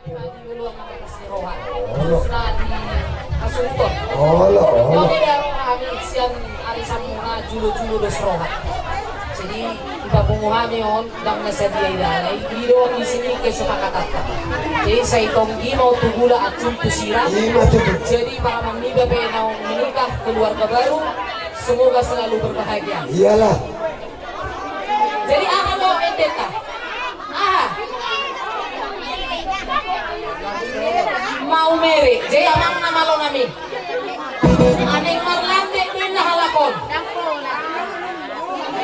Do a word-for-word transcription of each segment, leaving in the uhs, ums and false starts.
Di uluan na markas ni roha. Khususna di Hasunton. Olo, olo. Jadi, ya, kami sian arisan muna jolo-jolo dos roha. Jadi, dipapungu hami on, ndang na sadia i dalai, i do di sini kesepakatan. Jadi, sai tonggi ma on tu gula, acul tu sira. Ima tutu. Jadi, paramang niba pe naung menikah, keluarga baru, semoga selalu berbahagia. Iyalah. Jadi, aha do endenta? Aha? Maumere. Jadi, amang na malo nami. Aning marlande do inna halak on.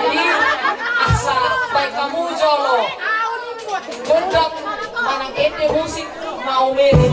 Jadi, asa baen hamu jolo gondang manang ende musik Maumere.